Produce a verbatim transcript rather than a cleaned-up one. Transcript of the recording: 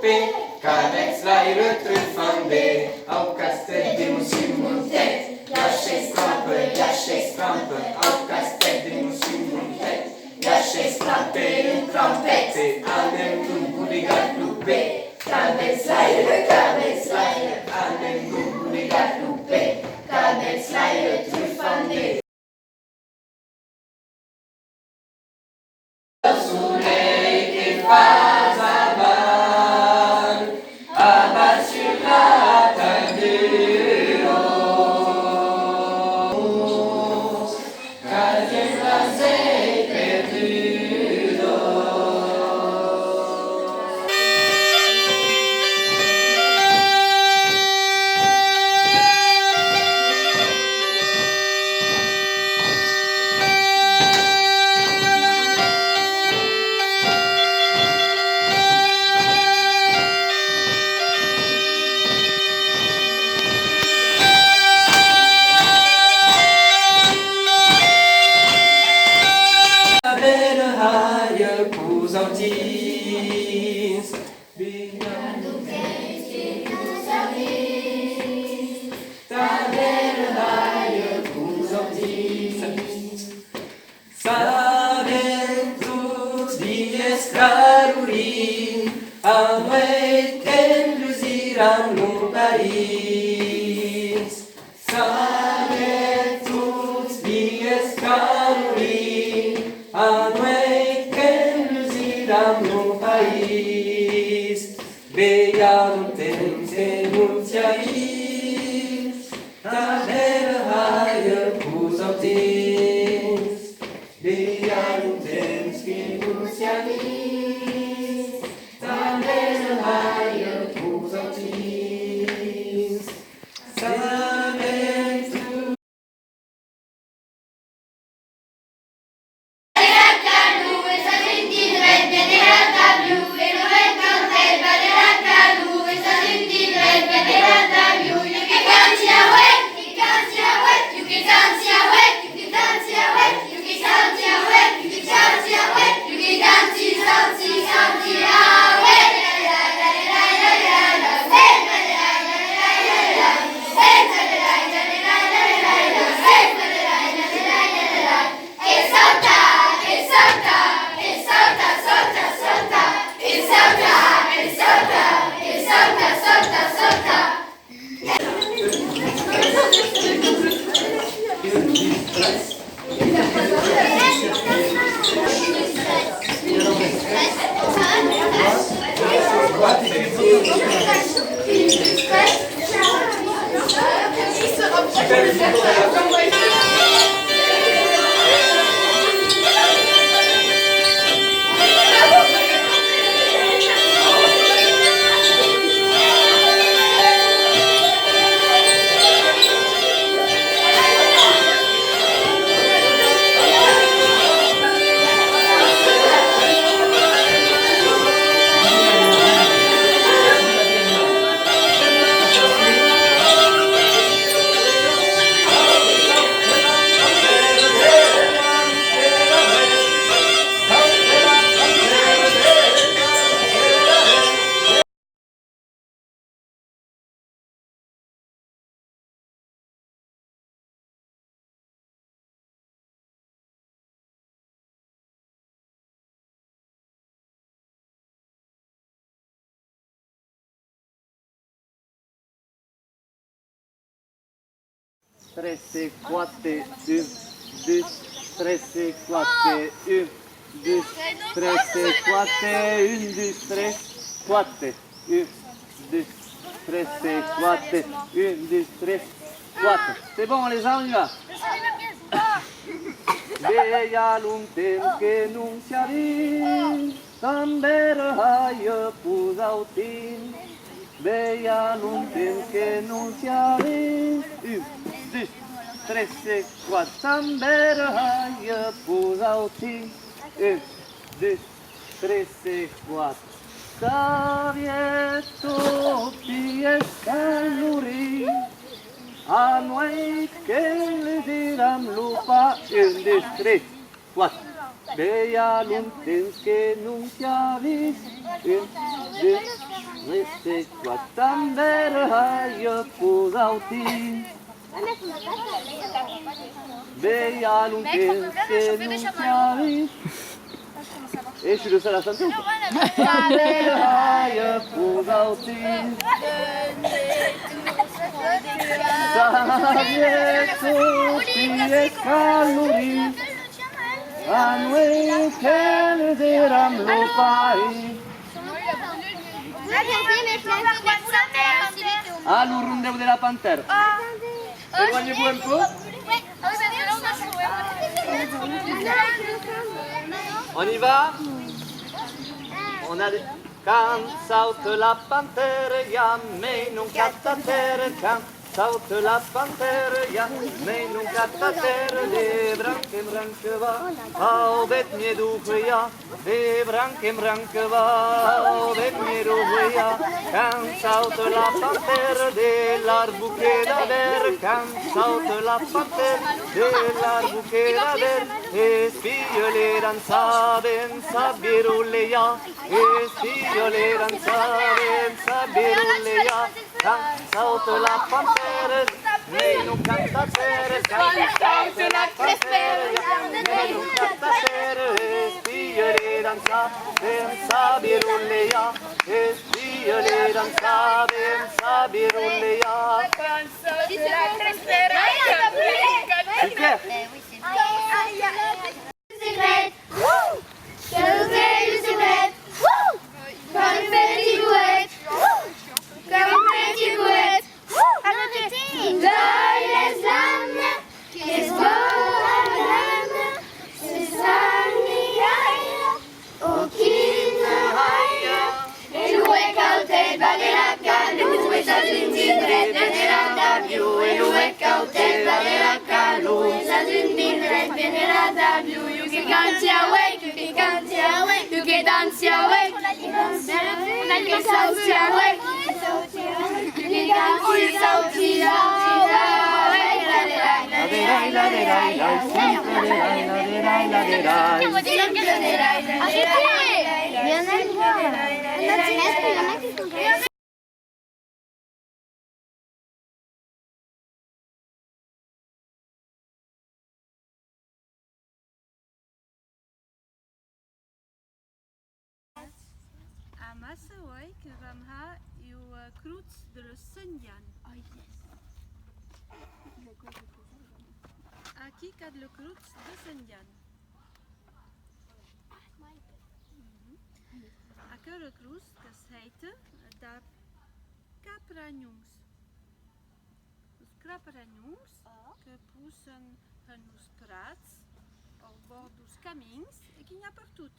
Qu'avètz l'aire trufant de, au castèth de Mossur Montet, i a sheis crampes, i a sheis crampes, au castèth de Mossur Montet, i a sheis crampes e un crampet, e anem nos bonigar lo pè, qu'avètz l'aire, qu'avètz l'aire, anem nos bonigar lo pè, qu'avètz l'aire trufant de. Lo solelh que fas aval, aval sus la tardor, qu'as un blasèl perdut. Tanben hai cosautis. Tanben hai cosautis. Sabem tots dies clarorint, anueit qu'emblusiram lo país. Sabem tots dies clarorint, anueit qu'emblusiram lo país. Veia longtemps que non siá vist, tanben hai cosautis. Veia longtemps que non siá vist, tanben hai cosautis. Sabem Tres e quate, un, dus, tres e quate, un, dus, tres e quate, un, dus, tres, quate, un, dus, tres e quate, un, dus, tres, quate. C'est bon, les gens, on y va. Veia longtemps que non siá vist, tanben hai cosautis. Veia longtemps que non siá vist. Un, dus, tres e quate. Tanben hai cosautis. Un, dus, tres e quate. Sabem tots dies clarorint, anueit qu'emblusiram lo país. Un, dus, tres, quate. Veia longtemps que non siá vist. Un, dus, Reste qua tanben, ai, vosauti. Vei a longtemps que non siavi. E sus le sala santu. Tanben, ai, vosauti. Sabietz, e calori. A nuei qu'èm de ram lo país. Ah, lo rondèu de la Pantèra. Éloignez-vous un peu. On y va. On a des... Quand sauta la pantèra, ja mei non cata tèrra. Quand sauta la pantèra, ja mei non cata tèrra, de branca en branca va, au vet mie d'uja. De branca en branca va, au vet mie d'uja, quand sauta la pantèra de l'arbo que la vèr, quand sauta la pantèra de l'arbo que la vèr, es pilha-le dançar, ben sa virolejar, es pilha-le dançar, ben sa virolejar. Quand sauta la pantèra, mei non cata tèrra. Quand sauta la pantèra, mei non cata tèrra. Es pilha-le dançar, ben sa virolejar. Es pilha-le dançar, ben sa virolejar. Super. Secret. Wouh! Qu'èra lo secret. Wouh! Qu'èra lo petit boet. Wouh! Qu'èra lo petit boet. Wouh! Arrêtez. Dai les lames, qu'es bona dama, se sanigaire, o quina raire. E lo huec autèth va de la calor, e sas un drin dret, venerà d'avion, e lo huec autèth va de la calor, e sas un drin dret, venerà d'avion. Jo que canti aué, jo que canti aué, jo que danci aué, jo que sauti aué, jo que danci, sauti aué. Amassa uei que vam har ua, eh, crotz de le Sent Jan. Aquí qu'at le crotz de Sent Jan. Mhm. Aquera crotz qu'es hèita dab crapranhons. Los crapranhons que possen en los prats, au bòrd deus camins, e que n'i a pertot.